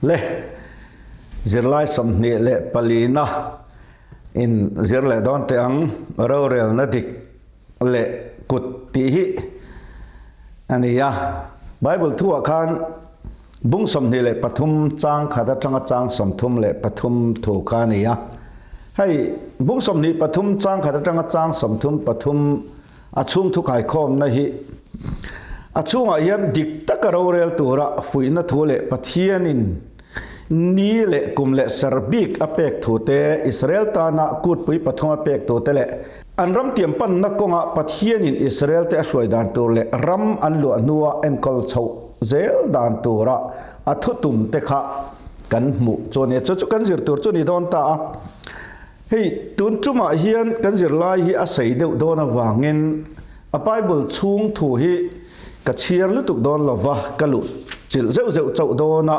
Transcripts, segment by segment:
Le zirlai 24 na in zir leh dawn teh ang rorelna dik leh kut tih hi a ni a. Bible thu ah khan bung 23 chang khat atanga chang 33 thu kha a ni a. Hei bung 23 chang khat atanga chang 33 a chhung thu khaikhawmna hi a chhungah hian dik taka rorel tura fuihna thu leh Pathianin ni leh kum leh ser bik a pek thu te, Israel tana kutpui pathum a pek thu te leh an ram tiam panna kawnga Pathianin Israel te a hruai dan tur leh ram an luah hnua enkawl chhoh zel dan tura a thutum te kha kan hmuh chu a ni. Chu chu kan zir tur chu a ni dawn ta a. Hei tun tumah hian kan zirlai hi a sei deuh dawn avangin a Bible chhung thu hi ka chhiar lutuk dawn lova ka luh chilh zeuh zeuh chauh dawn a,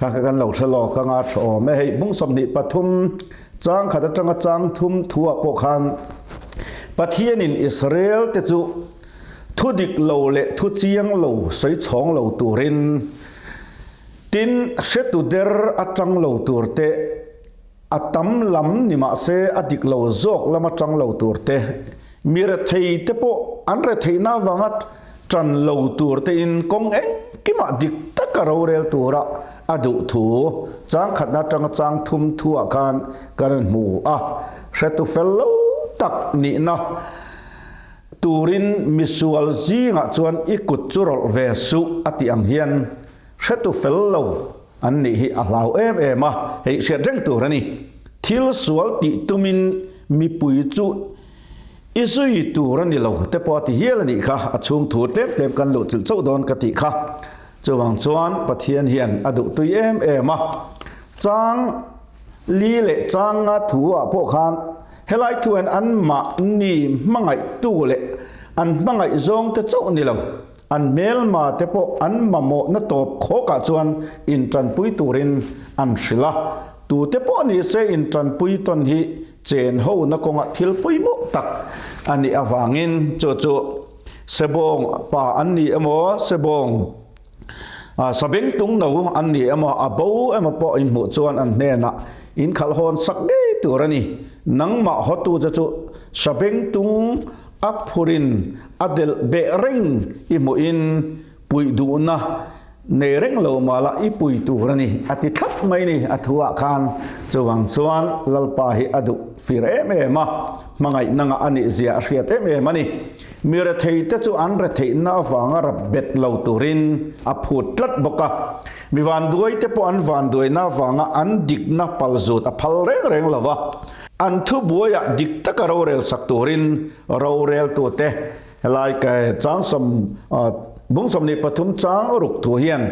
kha kha kan lo hre lawk anga tha awm e. Hei bung 23 chang khat atanga chang thum thu ah pawh khan Pathianin Israel te chu thu dik lo leh thu chiang lo sawi chhawng lo turin tin hretu der atang lo tur te A tam lam ni mah se a dik lo zawk lam atang lo tur te, mi rethei te pawh an retheihna avanga tan lo tur te in kawng engkimah dik taka rorel tura a duh thu chang khatna atanga chang thum thu ah khan kan hmu a. Hretu fel lo tak nihna turin misual zingah chuan i kut chu rawlh ve suh a tih ang hian hretu fel lo An nih hi a hlau em em a, hei hriat reng tur a ni. Thil sual tih tumin mipui chu i zui tur a ni lo te pawh a ti hial a nih kha, a chhung thu tlem tlem kan luh chilh chauh dawn ka tih kha. Chuvang chuan Pathian hian a duh tui em em a, chang li leh chang nga thu ah pawh khan helai thu hian anmahni hmangaihtu leh an hmangaih zawng te chauh ni lo, An hmelma te pawh an mamawhna tawp khawkah chuan intanpui turin an hrilh a, tute pawh ni se intanpui tawn hi chen hona kawnga thil pawimawh tak a nih avangin chu chu Sebawng pa an ni emaw Sebawng Sabengtung no an ni emaw a bo emaw pawh inhmuh chuan an hnenah inkhalh hawn sak ngei tur a ni. Nangmah hawtu che chu Sabengtung A phurin a delh beh reng i hmuhin puih duhna nei reng lo mah la i pui tur a ni a ti thlap mai ni a thu ah khan. Chuvang chuan Lalpa hi a duh fir em em a, hmangaihna ngah a nih zia a hriat em em a ni. Mi rethei te chu an retheihna avanga rap bet lo turin a phut tlat bawk a. Mi vanduai te pawh an vanduaina avanga an dikna palzut a phal reng reng lo va. An thubuaiah dik taka rorel sak turin roreltute helai chang sawm bung 23 chang ruk thu hian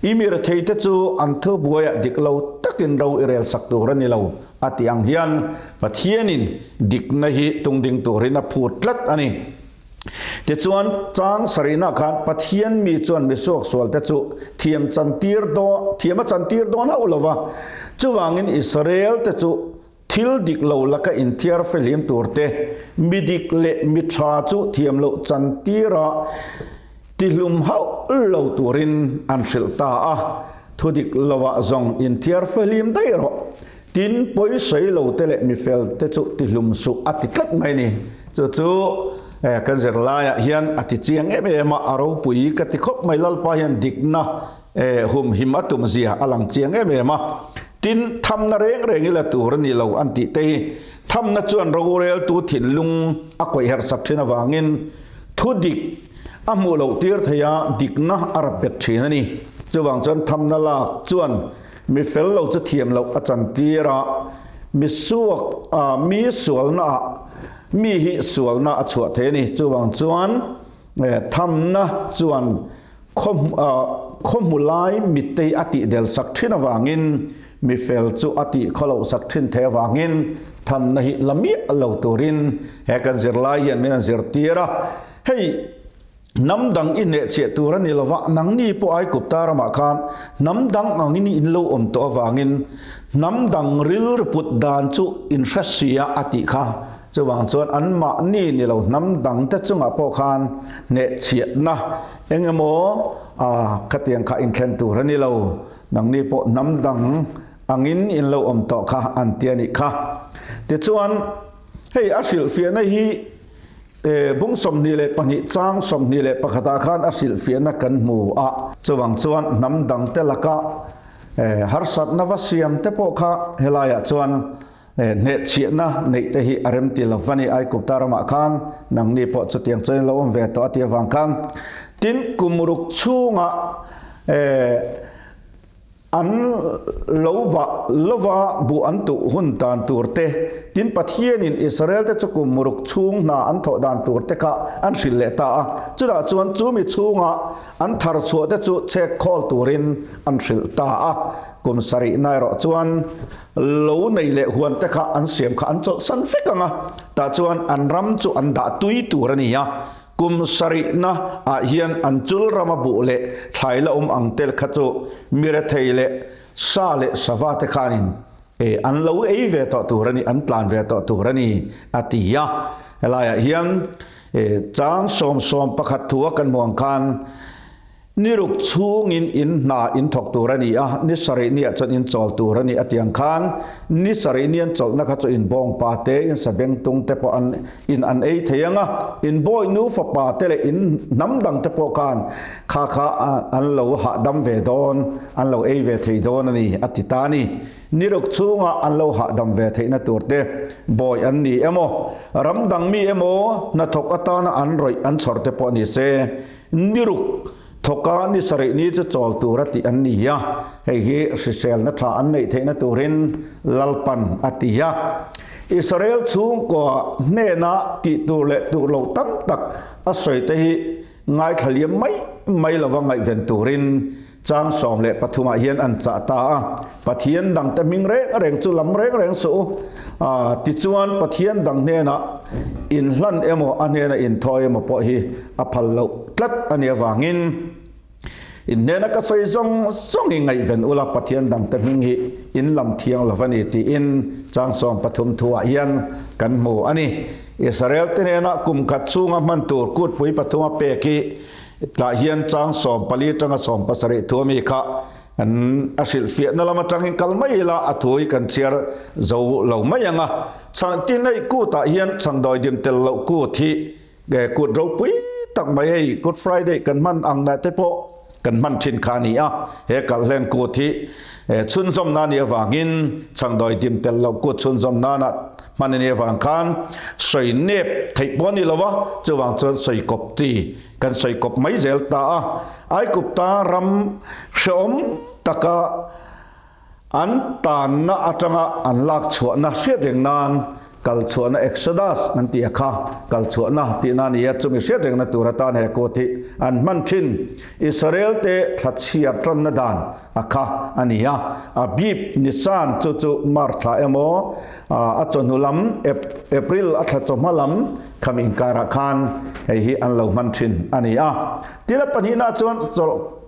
i mi retheite chu an thubuaiah dik lo takin ro i rel sak tur a ni lo a tih ang hian Pathianin dikna hi tungding turin a phut tlat a ni. Tichuan chang sarihna khan Pathian mi chuan misuaksualte chu thiam chantir dawn thiam a chantir dawn hauh lo va, chuvangin Israelte chu Thil dik lo laka inthiar fehlim tur te, mi dik leh mi tha chu thiam loh chantira tihlum hauh lo turin an hrilh ta a. Thu dik lovah zawng inthiar fehlim daih rawh. Tin, pawisawi lo te leh mi fel te chu tihlum suh a ti tlat mai ni. Chu chu kan zirlaiah hian a ti chiang em em a, a ropui ka ti khawp mai. Lalpa hian dikna humhim a tum zia a lang chiang em em a. Tin, thamna reng reng ila tur a ni lo an tih te hi thamna chuan roreltu thinlung a kawih herh sak thin avangin thu dik a hmuh loh tir thei a, dikna a rap bet thin a ni. Chuvang chuan thamna lak chuan mi fel lo chu thiam loh a chan tir a, mi suak a mi sualna ah mi hi sualna a chhuah thei a ni. Chuvang chuan thamna chuan Khaw hmu lai mittei a tih del sak thin avangin mi fel chu a tih khaw loh sak thin thei avangin thanna hi la miah lo turin he kan zirlai hian min an zirtir a. Hei hnam dang i hnehchhiah tur a ni lova, nangni pawh Aigupta ramah khan hnam dang angin in lo awm tawh avangin hnam dang rilru put dan chu in hre sia a tih kha. Chuvang chuan anmahni ni lo hnam dangte chungah pawh khan hnehchhiatna eng emaw khatiang kha inthlen tur a ni lo. Nangni pawh hnam dang angin in lo awm tawh kha an ti a nih kha. Tichuan, hei a hrilhfiahna hi bung 22 chang 21 ah khan a hrilhfiahna kan hmu a. Chuvang chuan hnam dangte laka harsatna va siam te pawh kha helaiah chuan hnehchhiahna neih te hi a rem ti lo va ni. Aigupta ramah khan nangni pawh chutiang chuan in lo awm ve tawh a tih avang khan tin kum ruk chhungah An lo vah lova buh an tuh hun dan tur te, tin Pathianin Israelte chu kum ruk chhung hna an thawh dan tur te kha an hrilh leh ta a. Chutah chuan chu mi chhunga an thar chhuah te chu chhek khawl turin an hrilh ta a. Kum sarihna erawh chuan lo nei leh huan te kha an siam kha an chawlhsan vek ang a, tah chuan an ram chu an dah tui tur a ni a. Kum sarihna ah hian an chul rama buh leh thlai la awm ang tel kha chu mi rethei leh sa leh sava te khanin e an lo ei ve tawh tur a ni, an tlan ve tawh tur a ni a ti a. Helaiah hian e chang 11 thu a kan hmuh ang khan, Ni ruk chhungin in hna in thawk tur a ni a, ni sarih niah chuan in chawl tur a ni a tiang khan ni sarih ni an chawlhna kha chu in bawngpa te, in sabengtung te pawh an in an ei thei ang a, in bawihnu fapa te leh in hnam dang te pawh khan kha kha an lo hahdam ve dawn, an lo ei ve thei dawn a ni a ti ta a ni. Ni ruk chhunga an lo hahdam ve theihna tur te bawi an ni emaw, ram dang mi emaw hnathawk atana an rawih an chhawr te pawh ni se, Ni ruk thawka ni sarih ni chu chawl tura tih an ni a, hei hi hriselna tha an neih theihna turin Lalpan a ti a. Israel chhungkaw hnena tih tur leh tur lo tam tak a sawi te hi ngaithla liam mai mai lova ngaihven turin chang 13 ah hian an chah ta a. Pathian dangte hming reng reng chu lam reng reng suh u. Tichuan Pathian dang hnenah inhlan emaw a hnena inthawi emaw pawh hi a phal loh tlat a nih avangin in hnena ka sawi zawng zawng hi ngaihven ula Pathian dangte hming hi in lam thiang lo va ni tiin chang 13 thuah hian kan hmu a ni. Israel te hnena kum khat chhunga hman tur kutpui pathuma pek hi tah hian chang 14 atanga 17 thu ami kha An a hrilhfiahna lam atangin kal mai ila a thu hi kan chhiar zo lo mai ang a. Chhang ti neih kutah hian chhangdawi dim tel loh kut hi kut ropui tak mai hei Good Friday kan hman ang na te pawh kan hman thin kha a ni a. He kalhlen kut hi chhunzawmna a nih avangin chhangdawi dim tel loh kut chhunzawm nana hman a nih avang khan sawi nep theih pawh a ni lo va, chuvang chuan sawi kawp chi Kan sawi kawp mai zel ta a, Aigupta ram hrehawm taka an tanna atanga an lak chhuahna hriat reng nan kal chhuahna Exodus an tih a kha, kal chhuahna tihna a ni a, chumi hriat rengna tur atan he kut hi an hman thin. Israel te thla chhiar tanna dan a kha a ni a, Abib Nisan chu chu March thla emaw a chawhnu lam April a thla chawhma lam Khami inkarah khan hei hi an lo hman thin a ni a. Tin a pahnihna chuan chawlh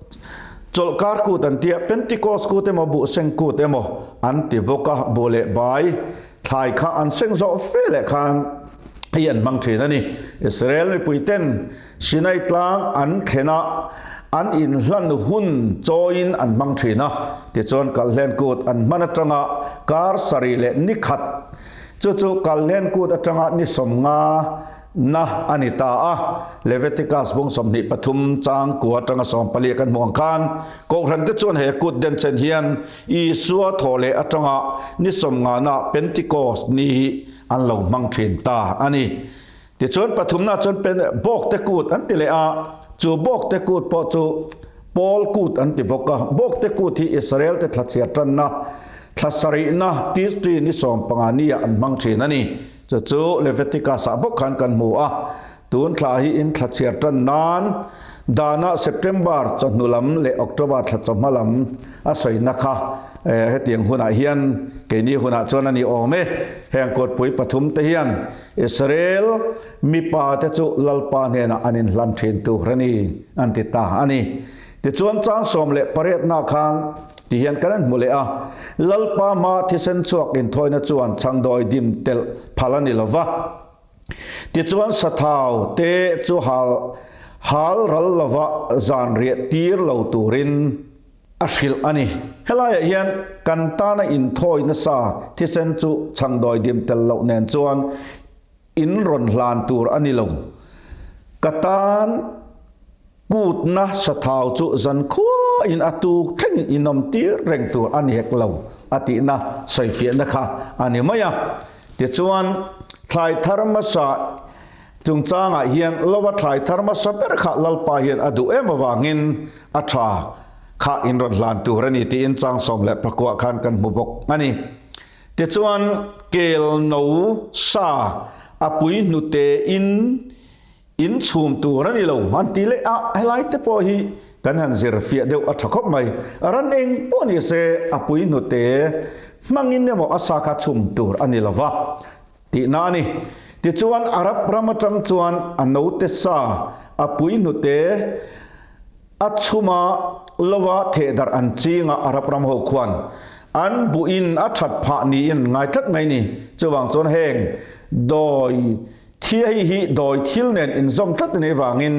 chawlhkar kut an tia, Pentecost kut emaw buhseng kut emaw an ti bawk a, buh leh bai thlai kha an seng zawh fe leh khan hei an hmang thin a ni. Israel mipui ten Sinai tlang an thlen a, an inhlan hun chawiin an hmang thin a. Tichuan Kalhlen kut an hman atanga kar sarih leh ni khat Chu chu Kalhlen kut atanga ni 50 na a ni ta a. Leviticus bung 23 chang kua atanga 14 kan hmuh ang khan, Kohhran te chuan he kut den chen hian Isua thawh leh atanga ni 50 na Pentecost ni hi an lo hmang thin ta a ni. Tichuan pathumna chuan pen Bawkte kut an ti leh a, chu Bawkte kut pawh chu Paul kut an ti bawk a. Bawkte kut hi Israel te thlachhiar tanna thla sarihna Tishri ni 15 ni ah an hmang thin a ni. Chu chu Leviticus ah bawk khan kan hmu a. Tun thla hi in thlachhiar tan nan danah September chawhnu lam leh October thla chawhma lam a sawina kha hetiang hunah hian keini hunah chuan a ni awm e. Heng kutpui pathum te hian Israel mipa te chu Lalpa hnenah an inhlan thin tur a ni, an ti ta a ni. Tichuan chang 18 na khan Ti hian kan han hmu leh a, Lalpa hmaa thisen chhuak inthawina chuan chhangdawi dim telh phal a ni lo va. Tichuan sathau te chu hal hal ral lova zan riah tir lo turin a hrilh a ni. Helaiah hian kan tana inthawi nasa thisen chu chhangdawi dim tel loh nen chuan in rawn hlan tur a ni lo. Ka tan Kutna sathau chu zankhuain a tuk thlengin inawm tir reng tur a ni hek lo a tihna sawifiahna kha a ni mai a. Tichuan, thlai thar hmasa chungchangah hian lova thlai thar hmasa ber kha Lalpa hian a duh em avangin a tha kha in rawn hlan tur a ni tiin chang 19 khan kan hmu bawk a ni. Tichuan, kel no sa a pui hnute in In chhum tur a ni lo an ti leh a, helai te pawh hi kan han zir fiah deuh a tha khawp mai. Ran eng pawh ni se a pui hnute hmangin emaw a sa kha chhum tur a ni lo va tihna a ni. Tichuan Arab ram atang chuan a note sa a pui hnute a chhuma lova thehdarh an ching a, Arab ram ho khuan an buhin a that phah niin ngai tlat mai ni. Chuvang chuan heng dawi Thia hi hi dawi thil nen inzawm tlat a nih avangin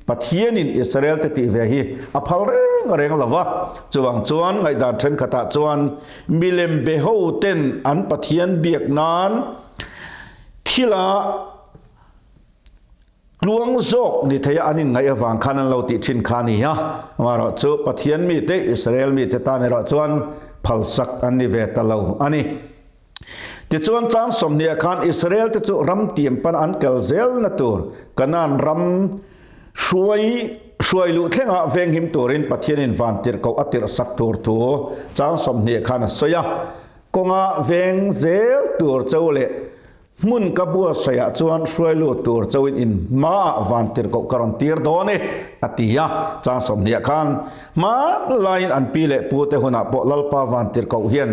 Pathianin Israelte tih ve hi a phal reng reng lo va. Chuvang chuan ngaihdan thenkhatah chuan milem be hoten an Pathian biak nan thila tluang zawk ni theia an inngaih avang khan an lo tih thin kha a ni a. Amaherawhchu Pathian mite, Israel mite tan erawh chuan phalsak an ni ve ta lo a ni. Tichuan chang 20 khan Israel-te chu ram tiam pan an kal zelna tur Kanaan ram hruai hruai luh thlengah venghim turin Pathianin van tirhkoh a tirhsak tur thu chang 20 khan a sawi a. Kawnga veng zel tur cho leh Hmun ka buatsaihah chuan hruai lut tur chauhin in hmaah van tirhkoh ka rawn tir dawn e, a ti a. Chang 20 khan hmanlaiin an pi leh pute hunah pawh Lalpa van tirhkoh hian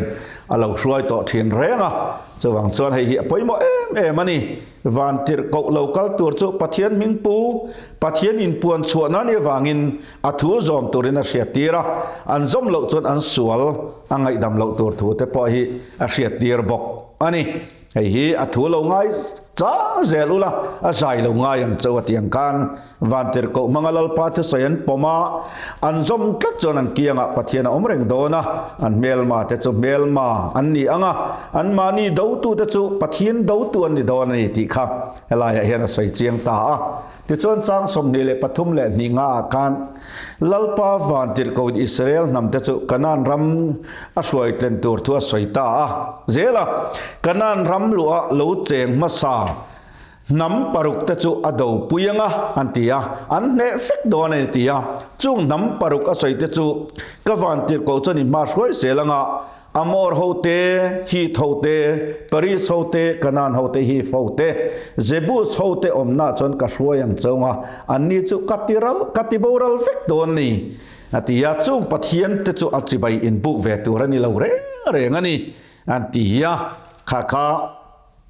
a lo hruai tawh thin reng a. Chuvang chuan hei hi a pawimawh em em a ni. Van tirhkoh lo kal tur chu Pathian hming pu, Pathian inpuan chhuahna nih avangin a thu zawm turin a hriattir a, an zawm loh chuan an sual a ngaihdam loh tur thu te pawh hi a hriattir bawk a ni. Hei hi a thu lo ngai chang zel ula, a zai lo ngai ang chauh a ti ang khan Vantirhkoh hmanga Lalpa thusawi an pawm a, an zawm tlat chuan an kiangah Pathian a awm reng dawn a, an hmelma te chu hmelma an ni ang a, anmahni dotute chu Pathian dotu an ni dawn a ni tih kha helaiah hian a sawi chiang ta a. Tichuan chang 23 leh hnih ngaah khan Lalpa vantirhkoin Israel hnamte chu Kanaan ram a hruaitlen tur thu a sawi ta a. Zel a, Kanaan ram luah lo cheng hmasa hnam paruk te chu a dopui ang a, an ti a, an hneh vek dawn a ni ti a. Chung hnam paruk a sawi te chu ka vantirhkoh chuan i hma hruai zel ang a, Amor ho te, Hit ho te, Peris ho te, Kanaan ho te, Hiv ho te, Jebus ho te awmna chuan ka hruai ang chauh a, anni chu ka ti ral, ka ti boral vek dawn ni, a ti a. Chung Pathian te chu a chibai inbuk ve tur a ni lo reng reng a ni, an ti a. Kha kha.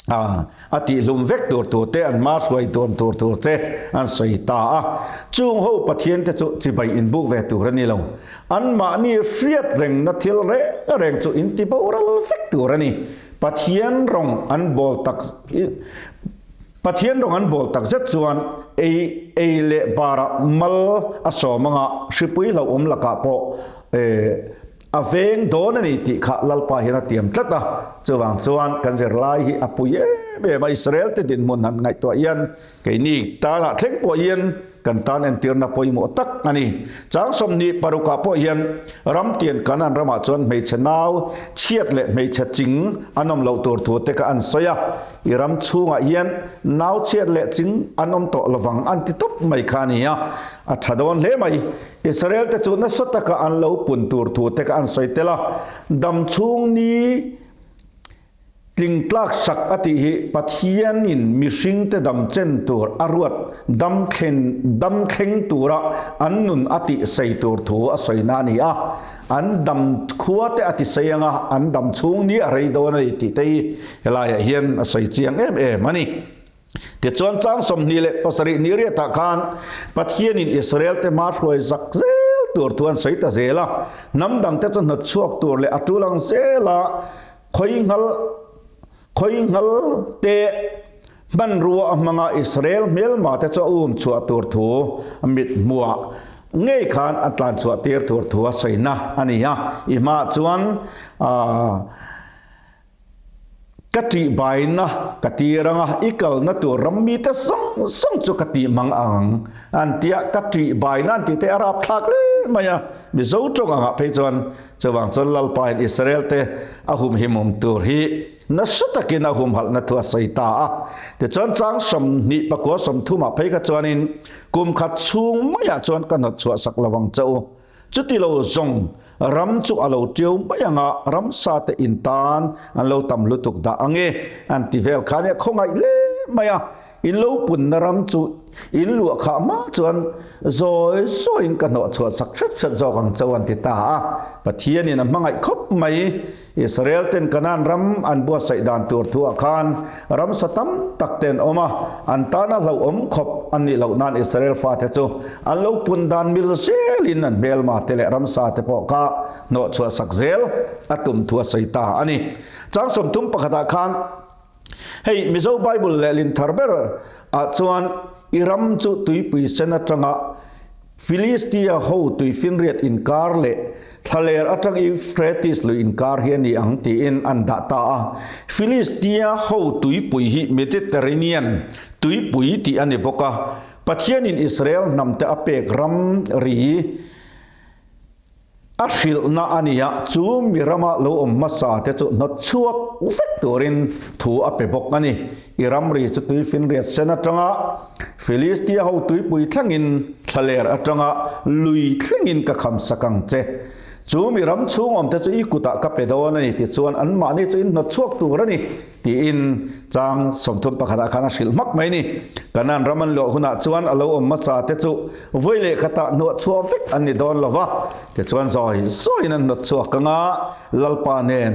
A, a tihhlum vek tur tur te, an hma hruai dawn tur tur che an sawi ta a. Chung ho Pathian te chu chibai inbuk ve tur a ni lo. Anmahni hriat rengna thil reng reng chu inti boral vek tur a ni. Pathian rawng an bawl tak Pathian rawng an bawl tak zet chuan ei ei leh barah mal a sawm anga hripui hlauhawm lakah pawh eh, A veng dawn a ni tih kha Lalpa hian a tiam tlat a, chuvang chuan kan zirlai hi a pui em em a, Israel te dinhmun han ngaihtuah hian keini tanah thleng pawh hian kan tan entirna pawimawh tak a ni. Chang 26 ah pawh hian ramtian Kanaan ramah chuan hmeichhe nau chhiat leh hmeichhe ching an awm loh tur thu te kha an sawi a, i ram chhungah hian nau chhiat leh ching an awm tawh lovang an ti tawp mai kha a ni a, a tha dawn hle mai. Israel te chu nasa taka an lo pun tur thu te kha an sawi tel a, dam chhung ni tling tlak sak a tih hi Pathianin mihring te dam chen tur a ruat dam thlen dam thleng tura an nun a tih sei tur thu a sawi na a ni a, an dam khua te a ti sei anga an dam chhung ni a rei dawn a ni tih te hi helaiah hian a sawi chiang em em a ni. Tichuan chang 27 ni riatah khan Pathianin Israel-te hma hruai zak zel tur thu an sawi ta zel a. Hnam dangte chu hnawt chhuak tur leh a tul ang zela khawi nghal khawi nghal te hmanrua a hmanga Israel hmelma te chu a um chhuah tur thu mit hmuah ngei khan a tlan chhuah tir tur thu a sawina a ni a. I hmaah chuan aah. Ka ṭihbaina ka tir ang a, i kalna tur ram mite zawng zawng chu ka tih mang ang an ti a, ka ṭihbaina an tih te a rapthlak hle mai a, Mizo ṭawng angah phei chuan chuvang chuan Lalpain Israel te a humhimawm tur hi nasa takin a humhalhna thu a sawi ta a. Tichuan chang 20 pakua 30 ah phei kha chuanin kum khat chhung maiah chuan ka hnawt chhuah sak lo ang che u. Chuti lo zawng ram chu a lo ṭiau mai ang a, ramsa te in tan an lo tam lutuk dah ang e, an ti vel kha nia khawngaih hle mai a. In lo punna ram chu in luah khah hma chuan zawi zawiin ka hnawh chhuah sak hret hret zawk ang cho an ti ta a. Pathianin a hmangaih khawp mai. Israel ten Kanaan ram an buatsaih dan tur thuah khan ramsa tam tak te an awm a, an tana hlauhawm khawp an nih loh nan Israel fate chu an lo pun dan mil zelin an hmelma te leh ramsa te pawh kha hnawh chhuah sak zel a tum thu a sawi ta a ni. Chang 30 pakhatah khan hei Mizo Bible lehlin thar ber ah chuan i ram chu tuipui sen atanga Filistia ho tuifinriat inkar leh thlaler atang Euphrates lui inkar hi a ni ang tiin an dah ta a. Filistia ho tuipui hi Mediterranean tuipui tih a ni bawk a. Pathianin Israel hnamte a pek ram ri A hrilhna a ni a, chu mi rama lo awm hmasa te chu hnawt chhuak vek turin thu a pe bawk a ni. I ramri chu tuifinriat sen atanga Filistia ho tuipui thlengin thlaler atanga lui thlengin ka kham sak ang che. Chu mi ram chhung awm te chu i kutah ka pe dawn a ni tichuan anmahni chu in hnawt chhuak tur a ni. Tiin chang 31 ah khan a hrilh hmak mai ni. Kanaan ram an luah hunah chuan a lo awm hmasa te chu vawi leh khatah hnuah chhuah vek an ni dawn lo va, tichuan zawi zawiin an hnawt chhuak ang a, Lalpa nen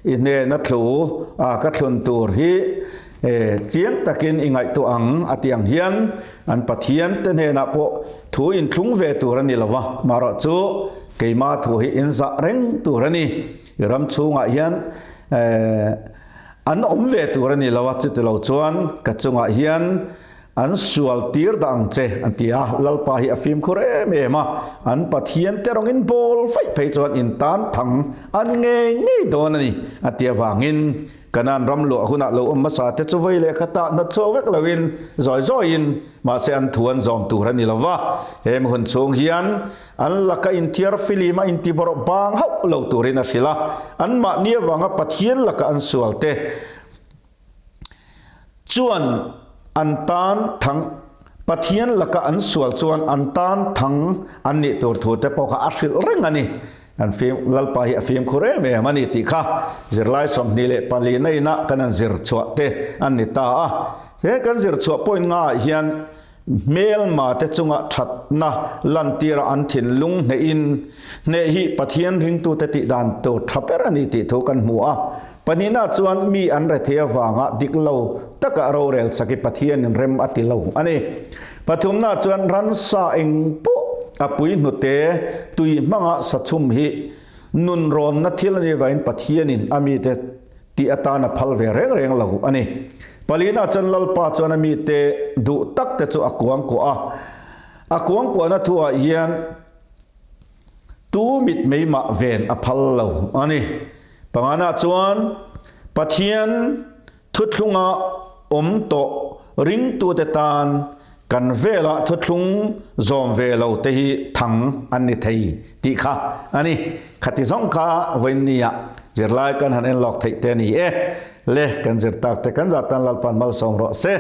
i hnena thlu a ka thlun tur hi chiang takin i ngaihtuah ang a ti ang hian an Pathian te hnenah pawh thu inthlung ve tur a ni lo va, marawh chu keima thu hi inzah reng tur a ni. I ram chhungah hian an awm ve tur a ni lo a, chuti lo chuan ka chungah hian an sual tir dah ang che an ti a. Lalpa hi a fimkhur em em a, an Pathian te rawngin bawl vaih phei chuan in tan thang a ni ngei ngei dawn a ni a ti avangin Kanaan ram luah hunah lo awm hmasa te chu vawi leh khatah hnawt chhuak vek loin zawi zawiin mahse an thu an zawm tur a ni lo va. He hun chhung hian An laka inthiar filim a intibawrh bang hauh lo turin a hrilh a, anmahni avanga Pathian laka an sualte chuan an tan thang Pathian laka an sual chuan an tan thang an nih tur thu te pawh kha a hrilh reng a ni. An fim Lalpa hi a fimkhur em em a ni tih kha zirlai 24 na inah kan han zir chhuah te an ni ta a. He kan zir chhuah point ngaah hian Hmelma te chunga thatna lantira an thinlung hnehin hneh hi Pathian ringtute tih dan tur tha ber a ni tih thu kan hmu a. Pahnihna chuan mi an rethei avanga dik lo taka rorel sak hi Pathianin rem a ti lo a ni. Pathumna chuan ransa eng pawh a pui hnute tui hmanga sachhum hi nunrawnna thil a nih avangin Pathianin a mite tih atan a phal ve reng reng lo a ni. Palina chuan Lalpa chuan a mite duh tak te chu a kuangkuah a. A kuangkuahna thuah hian tu mit mei mah ven a phal lo a ni. Pangana chuan Pathian thuthlunga awm tawh ringtute tan Kan velah thuthlung zawm ve lo te hi thang an ni thei tih kha a ni. Khati zawng kha vawiinnia zirlai kan han en lawk theih te a ni e. Le, kan zir tak te kan zah tan Lalpan malsawm rawh se.